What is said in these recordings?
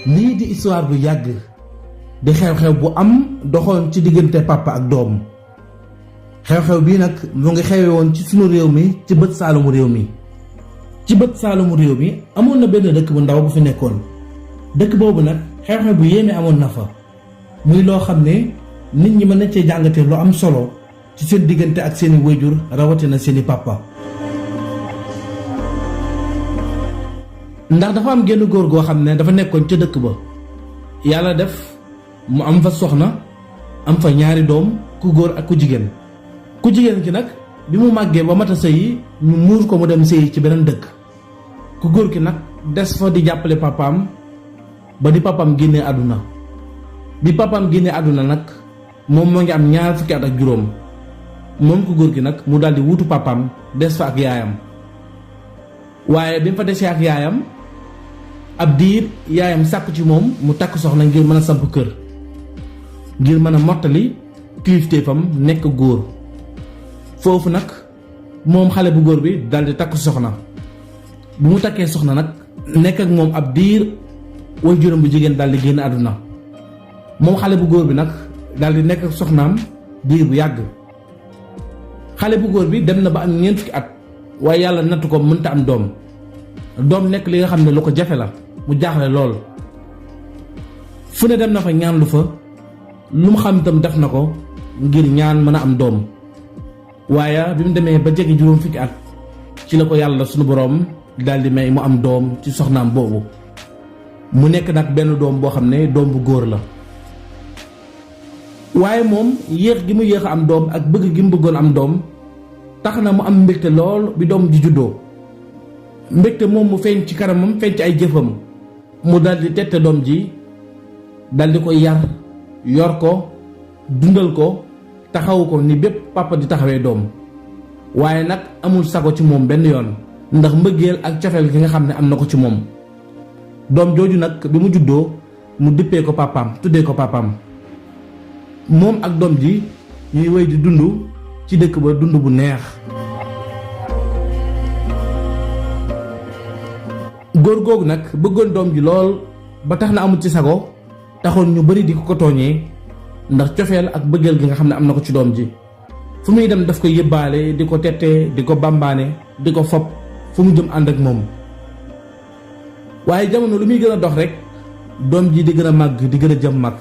lii di histoire bu yàgg di xew-xew bu am doxoon ci diggante papa ak doom. xew-xew bii nag mu ngi xewe woon ci sunu réew mi ci bët saalumu réew mi. ci bët saalumu réew mi amoon na benn dëkk bu ndaw bu fi nekkoon. dëkk boobu nag xew-xew bu yéeme amoon na fa. muy loo xam ne nit ñi mën na cee jàngate lu am solo ci seen diggante ak seeni wayjur rawatina seeni papa. ndax dafa am genn góor goo xam ne dafa nekkoon ca dëkk ba. yàlla def mu am fa soxna am fa ñaari doom ku góor ak ku jigéen. ku jigéen ki nag bi mu màggee ba mat a sëyi ñu muur ko mu dem sëyi ci beneen dëkk. ku góor ki nag des fa di jàppale papaam ba di papaam génnee àdduna. bi papaam génnee àdduna nag moom moo ngi am ñaar fukki at ak juróom. moom ku góor ki nag mu daldi wutu papaam des fa ak yaayam. waaye bi mu fa desee ak yaayam ab diir yaayam sàkku ci moom mu takk soxna ngir mën a samp kër. ngir mën a mottali kilifteefam nekk góor. foofu nag moom xale bu góor bi daldi takk soxna. bu mu takkee soxna nag nekk ak moom ab diir waajuram bu jigéen daldi génn àdduna. moom xale bu góor bi nag daldi nekk ak soxnaam diir bu yàgg. xale bu góor bi dem na ba am ñeent fukki at waaye yàlla nattu ko mënta am doom. doom nekk li nga xam ne lu ko jafe la mu jaaxle lool. fu ne dem na fa ñaan lu fa lu mu xam itam def na ko ngir ñaan mën a am doom. waaye bi mu demee ba jege juróom fukki at ci la ko yàlla sunu boroom daldi may mu am doom ci soxnaam boobu. mu nekk nag benn doom boo xam ne doom bu góor la. waaye moom yéex gi mu yéex a am doom ak bëgg gi mu bëggoon am doom tax na mu am mbégte lool bi doom ji juddoo. mbégte moom mu feeñ ci kanamam feeñ ci ay jëfam. mu daldi tette doom ji daldi ko yar yor ko dundal ko taxawu ko ni bépp papa di taxawee doom. waaye nag amul sago ci moom benn yoon ndax mbëggeel ak cofeel gi nga xam ne am na ko ci moom. doom jooju nag bi mu juddoo mu dippee ko papaam tuddee ko papaam. moom ak doom ji ñuy wéy di dund ci dëkk ba dund bu neex. góor googu nag bëggoon doom ji lool ba tax na amul ci sago taxoon ñu bari di ko tooñee ndax cofeel ak bëggeel gi nga xam ne am na ko ci doom ji. fu muy dem daf ko yëbbaale di ko tettee di ko bambaane di ko fob fu mu jëm ànd ak moom. waaye jamono lu muy gën a dox rek doom ji di gën a màgg di gën a jëm mag.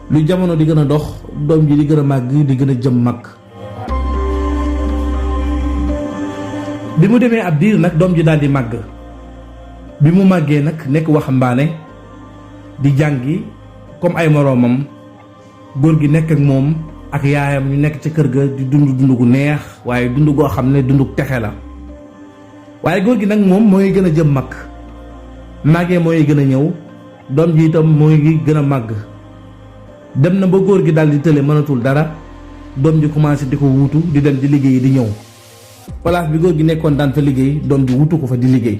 lu jamono di gën a dox doom ji di gën a màgg di gën a jëm mag. bi mu demee ab diir nag doom ji daal di màgg. bi mu màggee nag nekk waxambaane di jàngi comme ay moroomam. góor gi nekk ak moom ak yaayam ñu nekk ca kër ga di dund dund gu neex waaye dund goo xam ne dundu texe la. waaye góor gi nag moom mooy gën a jëm mag. màggee mooy gën a ñëw doom ji itam mooy gën a màgg. dem na ba góor gi daal di tële mënatul dara doom ji commencé di ko wuutu di dem di liggéey di ñëw. place bi góor gi nekkoon daan fa liggéey doom ji wutu ko fa di liggéey.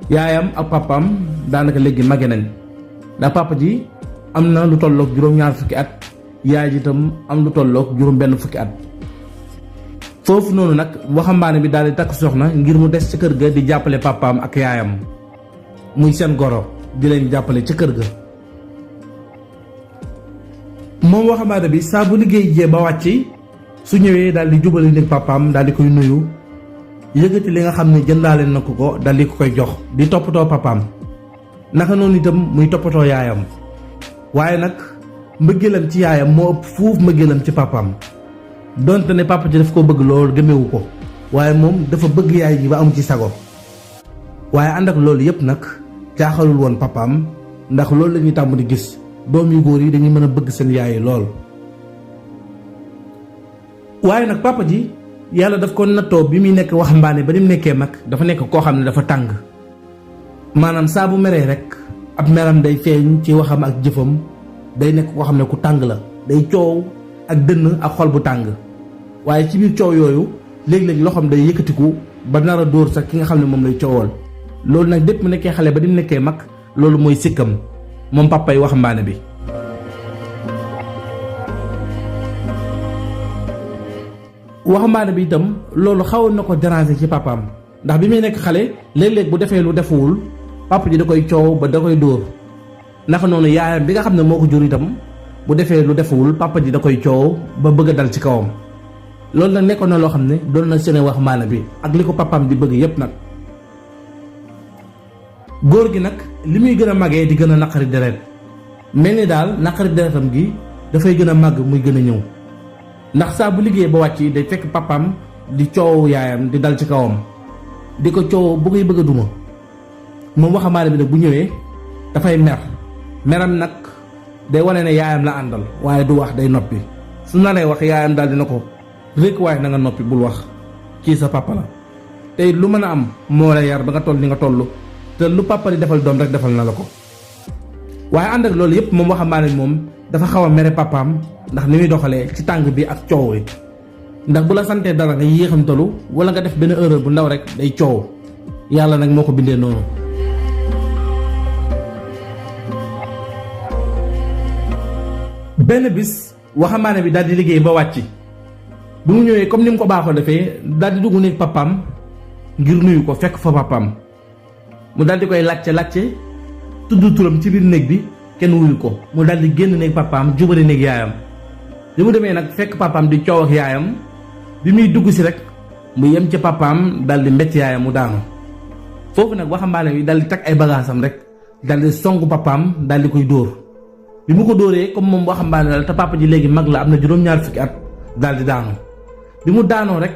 yaayam ak papaam daanaka léegi màgge nañ ndax papa ji am na lu tolloog juróom-ñaar fukki at yaay ji itam am lu tolloog juróom-benn fukki at. foofu noonu nag waxambaane bi daal di takk soxna ngir mu des ca kër ga di jàppale papaam ak yaayam muy seen goro di leen jàppale ca kër ga. moom waxambaane bi saa bu liggéey jee ba wàcc su ñëwee daal di jubali néeg papaam daal di koy nuyu yëkkati li nga xam ne jëndaale na ko daal di ko koy jox di toppatoo papaam. naka noonu itam muy toppatoo yaayam. waaye nag mbëggeelam ci yaayam moo ëpp fuuf mbëggeelam ci papaam. donte ne papa ji daf ko bëgg loolu gëmewu ko waaye moom dafa bëgg yaay ji ba amu ci sago. waaye ànd ak loolu yépp nag jaaxalul woon papaam ndax loolu la ñuy tàmm di gis doom yu góor yi dañuy mën a bëgg seen yaay lool. waaye nag papa ji yàlla daf ko nattoo bi muy nekk waxambaane ba ni mu nekkee mag dafa nekk koo xam ne dafa tàng. maanaam saa bu meree rek ab meram day feeñ ci waxam ak jëfam day nekk koo xam ne ku tàng la day coow ak dënn ak xol bu tàng. waaye ci biir coow yooyu léeg-léeg loxoom day yëkkatiku ba nar a dóor sax ki nga xam ne moom lay coowal. loolu nag dépp mu nekkee xale ba ni mu nekkee mag loolu mooy sikkam moom papa yi waxambaane bi. waxambaane bi itam loolu xawoon na ko déranger ci papaam ndax bi muy nekk xale léeg-léeg bu defee lu defuwul papa ji da koy coow ba da koy dóor. naka noonu yaayam bi nga xam ne moo ko jur itam bu defee lu defewul papa ji da koy coow ba bëgg a dal ci kawam. loolu nag nekkoon na loo xam ne doon na seen waxambaane bi ak li ko papaam di bëgg yépp nag. góor gi nag li muy gën a màggee di gën a naqari deret mel ni daal naqari deretam gi dafay gën a màgg muy gën a ñëw ndax saa bu liggéey ba wàcc day fekk papaam di coow yaayam di dal ci kawam di ko coow bu koy bëgg a duma. moom waxambaane bi nag bu ñëwee dafay meram nag day wane ne yaayam la àndal waaye du wax day noppi su naree wax yaayam daal dina ko rekk waaye na nga noppi bul wax kii sa papa la tey lu mën a am moo la yar ba nga toll ni nga toll te lu papa di defal doom rek defal na la ko. waaye ànd ak loolu yépp moom waxambaane bi moom dafa xaw a mere papaam ndax ni muy doxalee ci tàng bi ak coow wi ndax bu la santee dara nga yéexamtalu wala nga def benn erreur bu ndaw rek day coow yàlla nag moo ko bindee noonu. benn bis waxambaane bi daal di liggéey ba wàcc bi mu ñëwee comme ni mu ko baaxoo defee daal di dugg néeg papaam ngir nuyu ko fekk fa papaam mu daal di koy lacce tudd turam ci biir néeg bi kenn wuyu ko mu daal di génn néeg papaam jubale néeg yaayam bi mu demee nag fekk papaam di coow ak yaayam bi muy dugg si rek mu yem ci papaam daal di mbécc yaayam mu daanu foofu nag waxambaane bi daal di teg ay bagaasam rek daal di songu papaam daal di koy dóor. bi mu ko dóoree comme moom waxambaane la te papa ji léegi mag la am na juróom-ñaar fukki at daal di daanu bi mu daanoo rek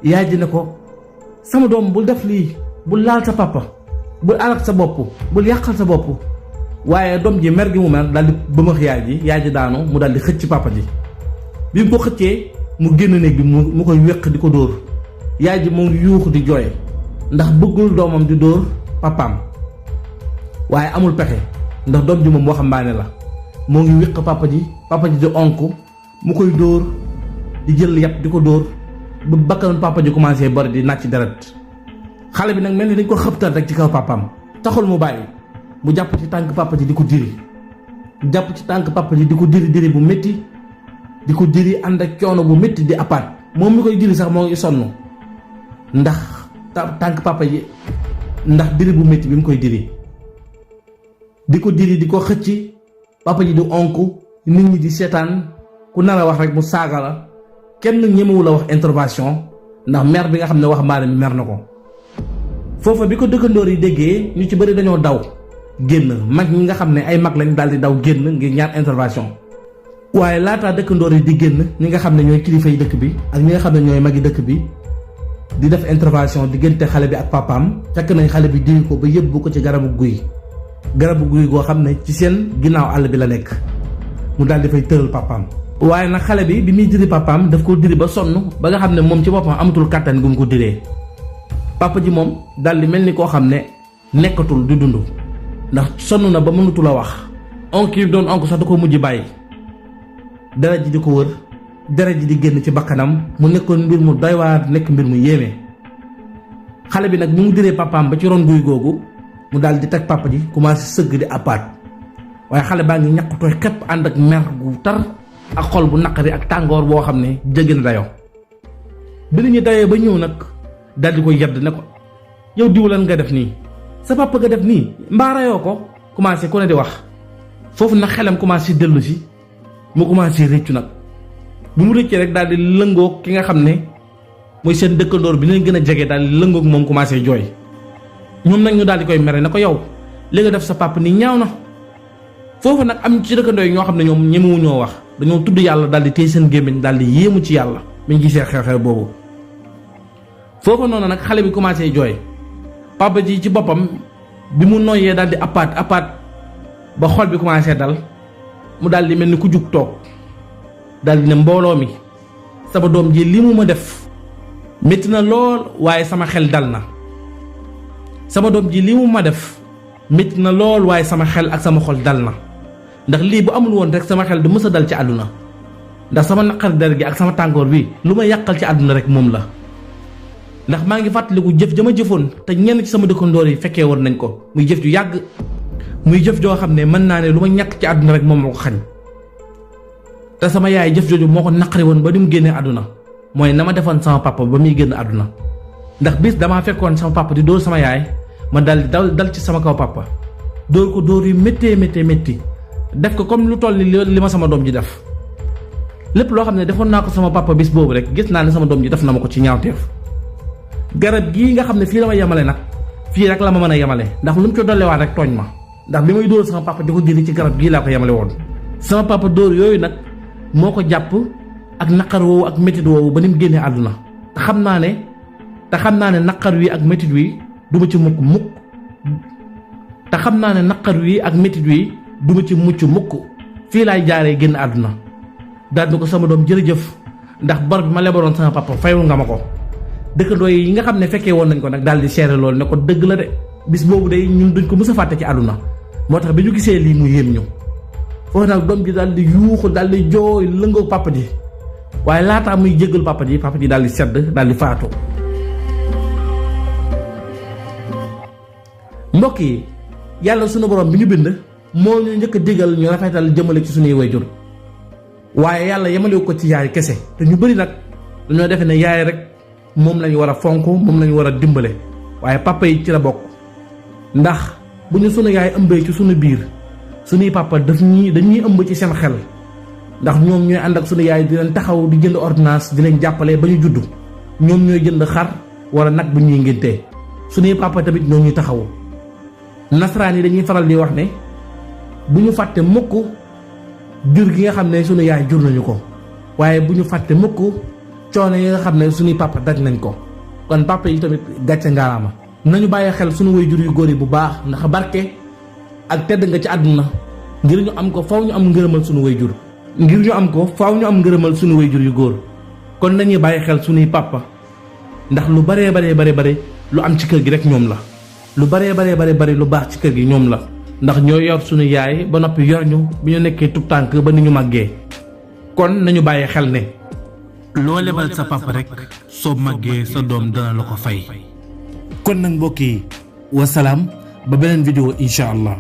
yaay ji ne ko sama doom bul def lii bul laal sa papa bul alak sa bopp bul yàqal sa bopp waaye doom ji mer gi mu mer daal di bëmax yaay ji daanu mu daal di xëcc papa ji bi mu ko xëccee mu génn néeg bi mu koy wéq di ko dóor yaay ji moo ngi yuuxu di jooy ndax bëggul doomam di dóor papaam waaye amul pexe ndax doom ji moom waxambaane la moo ngi wéq papa ji di onk mu koy dóor di jël yàpp di ko dóor ba bakkanu papa ji commencé bari di nàcc deret xale bi nag mel ni dañ ko xëptal rek ci kaw papaam taxul mu bàyyi mu jàpp ci tànk papa ji di ko diri diri bu métti di ko diri ànd ak coono bu métti di apaat moom mi koy diri sax moo ngi sonn ndax tànk papa ji ndax diri bu métti bi mu koy diri di ko diri di ko xëcc papa ji di onk nit ñi di seetaan ku nar a wax rek mu saaga la kenn ñemewu la wax intervention ndax mer bi nga xam ne waxambaane mi mer na ko. foofa bi ko dëkkandoor yi déggee ñu ci bëri dañoo daw génn mag ñi nga xam ne ay mag lañ daal di daw génn ngir ñaar intervention waaye laataa dëkkandoor yi di génn ñi nga xam ne ñooy kilifa yi dëkk bi ak ñi nga xam ne ñooy magi dëkk bi di def intervention diggante xale bi ak papaam fekk nañ xale bi diri ko ba yëbbu ko ci garabu guy goo xam ne ci seen ginnaaw àll bi la nekk mu daal di fay tëral papaam. waaye nag xale bi muy diri papaam daf ko diri ba sonn ba nga xam ne moom ci boppam amatul kàttan gu mu ko diree papa ji moom daal di mel ni koo xam ne nekkatul di dund ndax sonn na ba mënatul a wax onk yi doon onk sax da ko mujj bàyyi deret ji di ko wër deret ji di génn ci bakkanam mu nekkoon mbir mu doy waar nekk mbir mu yéeme. xale bi nag bi mu diree papaam ba ci ron guy googu mu daal di teg papa ji commencé sëgg di apaat waaye xale baa ngi ñàkk tooy xepp ànd ak mer gu tar ak xol bu naqari ak tàngoor boo xam ne jéggi na dayoo. bi ñu dayoo ba ñëw nag daal di koy yedd ne ko yow diw lan nga def nii sa papa nga def nii mbaa rayoo ko commencé ku ne di wax foofu nag xelam commencé dellu si mu commencé rëccu nag bi mu rëccee rek daal di lëngoog ki nga xam ne mooy seen dëkkandoor bi leen gën a jege daal di lëngoog moom commencé jooy. ñoom nag ñu daal di koy mere ne ko yow li nga def sa papa nii ñaaw na foofu nag am ci dëkkandoo yi ñoo xam ne ñoom ñemewu ñoo wax dañoo tudd yàlla daal di téye seen gémmiñ daal di yéemu ci yàlla bi ñu gisee xew-xew boobu. foofu noonu nag xale bi commencé jooy papa ji ci boppam bi mu noyyee daal di apaat ba xol bi commencé dal mu daal di mel ni ku jug toog daal di ne mbooloo mi sama doom ji li mu ma def métti na lool waaye sama xel dal na. sama doom ji li mu ma def métti na lool waaye sama xel ak sama xol dal na ndax lii bu amul woon rek sama xel du mës a dal ci àdduna ndax sama naqar der gi ak sama tàngoor bi lu ma yàqal ci àdduna rek moom la. ndax maa ngi fàttaliku jëf ja ma jëfoon te ñenn ci sama dëkkandoor yi fekkee woon nañ ko muy jëf ju yàgg muy jëf joo xam ne mën naa ne lu ma ñàkk ci àdduna rek moom moo ko xañ te sama yaay jëf jooju moo ko naqari woon ba ni mu génnee àdduna mooy na ma defoon sama papa ba muy génn àdduna ndax bis damaa fekkoon sama papa di dóor sama yaay ma dal ci sama kaw papa dóor ko dóor yu métti def ko comme lu toll ni li ma sama doom ji def lépp loo xam ne defoon naa ko sama papa bis boobu rek gis naa ne sama doom ji def na ma ko ci ñaawteef. garab gii nga xam ne fii la ma yemale nag fii rek la ma mën a yemale ndax lu mu ci dollewaat rek tooñ ma ndax bi may dóor sama papa di ko jëli ci garab gii laa ko yemale woon. sama papa dóor yooyu nag moo ko jàpp ak naqar woowu ak métit woowu ba ni mu génnee àdduna te xam naa ne naqar wi ak métit wi du ma ci mukk te xam naa ne naqar wi ak métit wi du ma ci mucc mukk fii laay jaaree génn àdduna daal di ko sama doom jërëjëf ndax bor bi ma lebaloon sama papa fayul nga ma ko. dëkkandoo yi nga xam ne fekkee woon nañ ko nag daal di seere loolu ne ko dëgg la de bis boobu day ñun duñ ko mës a fàtte ci àdduna moo tax bi ñu gisee lii mu yéem ñu foofu nag doom ji daal di yuuxu daal di jooy lëngoo papa ji waaye laataa muy jéggal papa ji daal di sedd daal di faatu. mbokk yi yàlla sunu borom bi ñu bind moo ñu njëkk a digal ñu rafetal jëmale ci sunuy wayjur waaye yàlla yemalewu ko ci yaay kese te ñu bëri nag dañoo defe ne yaay rek moom lañu war a fonk moom lañu war a dimbale waaye papa yi ci la bokk ndax bu ñu sunu yaay ëmbee ci sunu biir sunuy papa dañuy ëmb ci seen xel ndax ñoom ñooy ànd ak sunu yaay di leen taxaw di jënd ordonnance di leen jàppale ba ñu juddu ñoom ñooy jënd xar wala nag bu ñuy ngéntee sunuy papa tamit ñoo ñuy taxawu. nasaraan yi dañuy faral di wax ne bu ñu fàtte mukk jur gi nga xam ne sunu yaay jur nañu ko waaye bu ñu fàtte mukk coono yi nga xam ne suñuy papa daj nañ ko kon papa yi tamit gàcce ngaalaama nañu bàyyi xel suñu waajur yu góor yi bu baax ndax barke ak tedd nga ci àdduna ngir ñu am ko faw ñu am ngërëmal suñu waajur suñu waajur yu góor kon nañuy bàyyi xel suñuy papa ndax lu baree lu am ci kër gi rek ñoom la lu baree lu baax ci kër gi ñoom la ndax ñoo yor suñu yaay ba noppi yor ñu bi ñu nekkee tub tànk ba ni ñu màggee kon nañu bàyyi xel ne loo lebal sa papa rek soo màggee sa doom dana la ko fay. kon nag mbokk yi wasalaam ba beneen vidéo incha allah.